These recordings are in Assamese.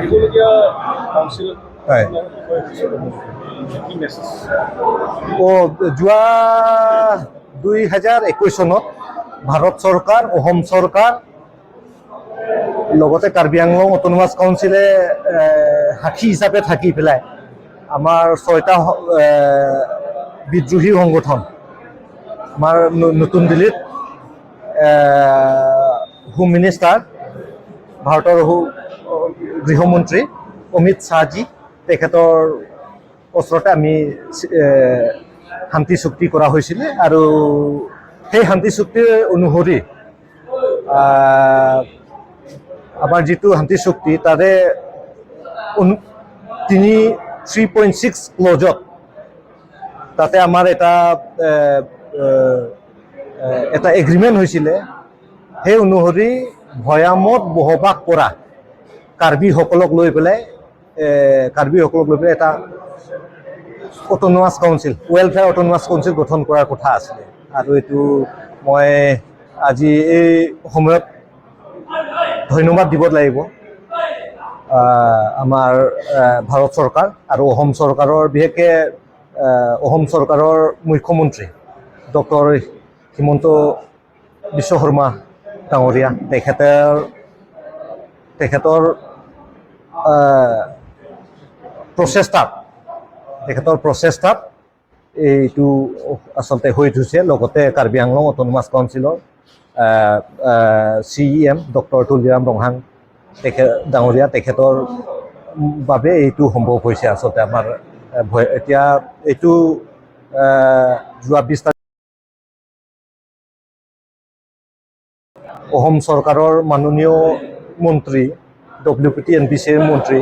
আহিবলগীয়া কাউন্সিল হয়। কি মেছেজ? যোৱা 2021 চনত ভাৰত চৰকাৰ, অসম চৰকাৰ, লগতে কাৰ্বি আংলং অট'নমাছ কাউন্সিলে সাক্ষী হিচাপে থাকি পেলাই আমাৰ ছয়টা বিদ্ৰোহী সংগঠন আমাৰ নতুন দিল্লীত হোম মিনিষ্টাৰ, ভাৰতৰ গৃহমন্ত্ৰী অমিত শ্বাহজী, তেখেতৰ ওচৰতে আমি শান্তি চুক্তি কৰা হৈছিলে। আৰু সেই শান্তি চুক্তিৰ অনুসৰি আমাৰ যিটো শান্তি চুক্তি, তাৰে তিনি 3.6 ক্লজত তাতে আমাৰ এটা এ, এ, এ, এটা এগ্ৰিমেণ্ট হৈছিলে। সেই অনুসৰি ভৈয়ামত বসবাস কৰা কাৰ্বিসকলক লৈ পেলাই এটা autonomous council, welfare autonomous council গঠন কৰাৰ কথা আছিলে। আৰু এইটো মই আজি এই সময়ত ধন্যবাদ দিব লাগিব আমাৰ ভাৰত চৰকাৰ আৰু অসম চৰকাৰৰ, বিশেষকৈ অসম চৰকাৰৰ মুখ্যমন্ত্ৰী ডক্টৰ হিমন্ত বিশ্ব শৰ্মা ডাঙৰীয়া, তেখেতৰ প্ৰচেষ্টাত এইটো আচলতে হৈ উঠিছে। লগতে কাৰ্বি আংলং অট'নমাছ কাউন্সিলৰ চিইএম ডক্টৰ তুলিৰাম ৰংহাং তেখেত ডাঙৰীয়া, তেখেতৰ বাবে এইটো সম্ভৱ হৈছে। আচলতে আমাৰ এতিয়া এইটো যোৱা 20 তাৰিখ অসম চৰকাৰৰ মাননীয় মন্ত্ৰী, W P T N P চিৰ মন্ত্ৰী,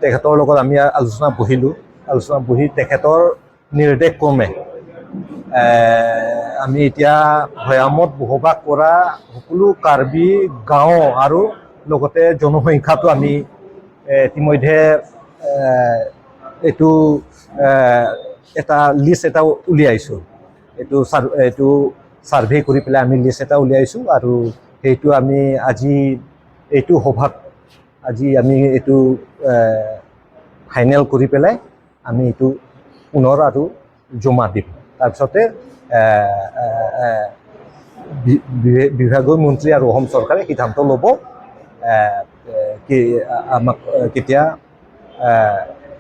তেখেতৰ লগত আমি আলোচনা বহিলোঁ। আলোচনা বহি তেখেতৰ নিৰ্দেশ ক্ৰমে আমি এতিয়া ভৈয়ামত বসবাস কৰা সকলো কাৰ্বি গাঁও আৰু লগতে জনসংখ্যাটো আমি ইতিমধ্যে এইটো এটা লিষ্ট এটা উলিয়াইছোঁ। এইটো ছাৰ্ভে কৰি পেলাই আমি লিষ্ট এটা উলিয়াইছোঁ আৰু সেইটো আমি আজি এইটো সভাত আজি আমি এইটো ফাইনেল কৰি পেলাই আমি এইটো পুনৰ আৰু জমা দিম। তাৰপিছতে এ, এ, এ, বিভাগীয় মন্ত্ৰী আৰু অসম চৰকাৰে সিদ্ধান্ত ল'ব কি আমাক কেতিয়া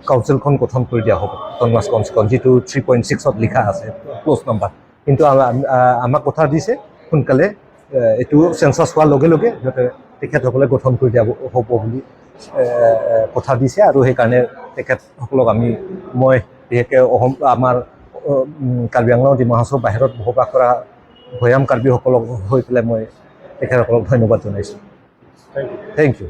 কাউন্সিলখন গঠন কৰি দিয়া হ'ব, অট'নমাছ কাউন্সিলখন, যিটো 3.6ত লিখা আছে ক্লজ নাম্বাৰ। কিন্তু আমাক কথা দিছে, সোনকালে এইটো চেঞ্চাছ হোৱাৰ লগে লগে সিহঁতে তেখেতসকলে গঠন কৰি দিয়া হ'ব বুলি কথা দিছে। আৰু সেইকাৰণে তেখেতসকলক আমি, মই বিশেষকৈ অসম আমাৰ কাৰ্বি আংলং, ডিমা হাছাওৰ বাহিৰত বসবাস কৰা ভৈয়াম কাৰ্বিসকলক হৈ পেলাই মই তেখেতসকলক ধন্যবাদ জনাইছোঁ। Thank U. Thank U.